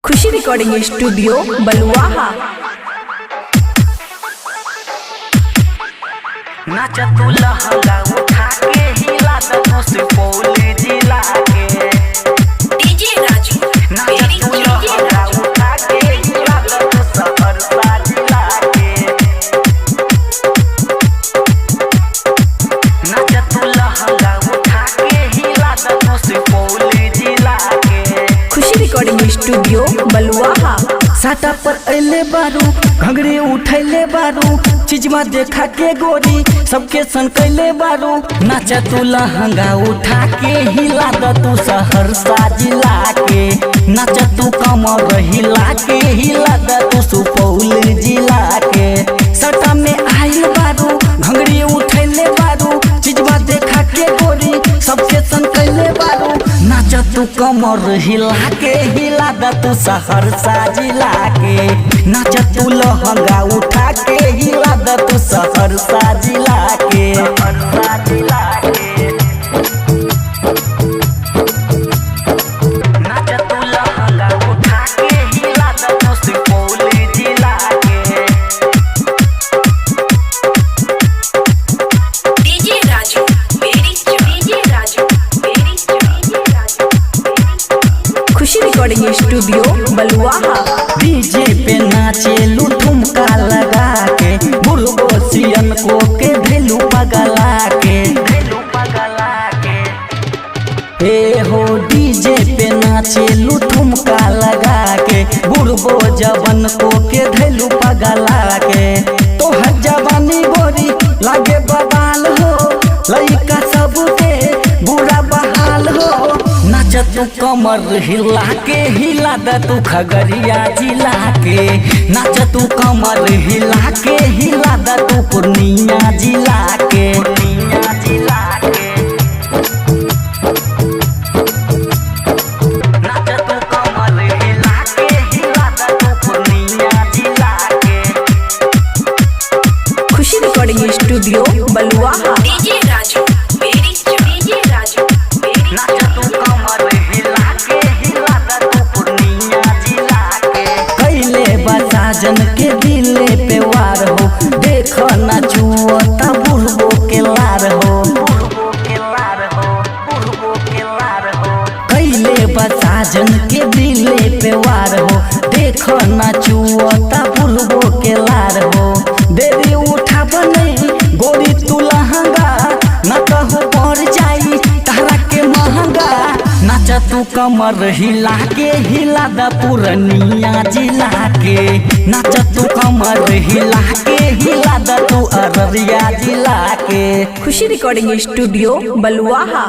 Khushi recording studio Baluaha. नाच तू लहंगा उठा के हिला द तू सुपौल जिला के। डीजे राजू नाच मेरी तू डीजे लहंगा राजू उठा के हिला द तू सहरसा जिला के। नाच तू लहंगा उठा के हिला द तू सुपौल जिला के। खुशी रिकॉर्डिंग स्टूडियो बलुआहा। साटा पर अइले बारू, घंगरी उठैले बारू, चिजमा देखा के गोरी सबके सन कैले बारू। नाच तू लहंगा उठा के हिला द तू सहरसा जिला के। नाच तू कमर हिला के हिला द तू सुपौल जिला के। साटा में आइल बारू, घंगरी उठैले बारू, चिजमा देखा के गोरी सबके सन कैले बारू। नाच तू कमर हिला के हिला द तू सहरसा जिला के। नाच तू लहंगा उठा के हिला द तू सहरसा जिला के। सहरसा जिला के। नाच तू लहंगा उठा के हिला द तू सुपौल जिला के। डीजे राजू मेरी डीजे राजू मेरी डीजे राजू मेरी खुशी रिकॉर्डिंग स्टूडियो बलुआहा। डीजे पे नाचेलू ठुमका लगा के, बुढ़बो सियन को के ढेलू पगला के। ढेलू पगला के। ए हो डीजे पे नाचेलू ठुमका लगा के, बुढ़बो जवन को के ढेलू पगला के। तोहर जवानी गोरी लागे बवाल हो, लइका सबके बुरा बहाल हो। नाच तू कमर हिला के हिला द तू खगड़िया जिला के। नाच तू कमर हिला के हिला द तू पूर्णिया जिला के। पूर्णिया जिला के। नाच तू कमर हिला के हिला द तू पूर्णिया जिला के। Khushi recording studio Baluaha. DJ Raju मेरी डीजे राजू मेरी नाच तू कमर हिला के हिला द तू पूर्णिया जिला के। कैले बसाजन के दिले पे वार हो, देख नाचुअता बुढ़बो के लार हो। बुढ़बो के लार हो, बुढ़बो के लार हो। कैले बसाजन के दिले पे वार हो, देख नाचुअता बुढ़बो के लार हो। देरी उठाब नहीं गोरी तू लहंगा, न कहूँ पड़ जाई तारा के महंगा। नाच तू कमर हिला के हिला द पूर्णिया जिला के। नाच तू कमर हिला के हिला द तू अररिया जिला के। खुशी रिकॉर्डिंग स्टूडियो बलुआहा।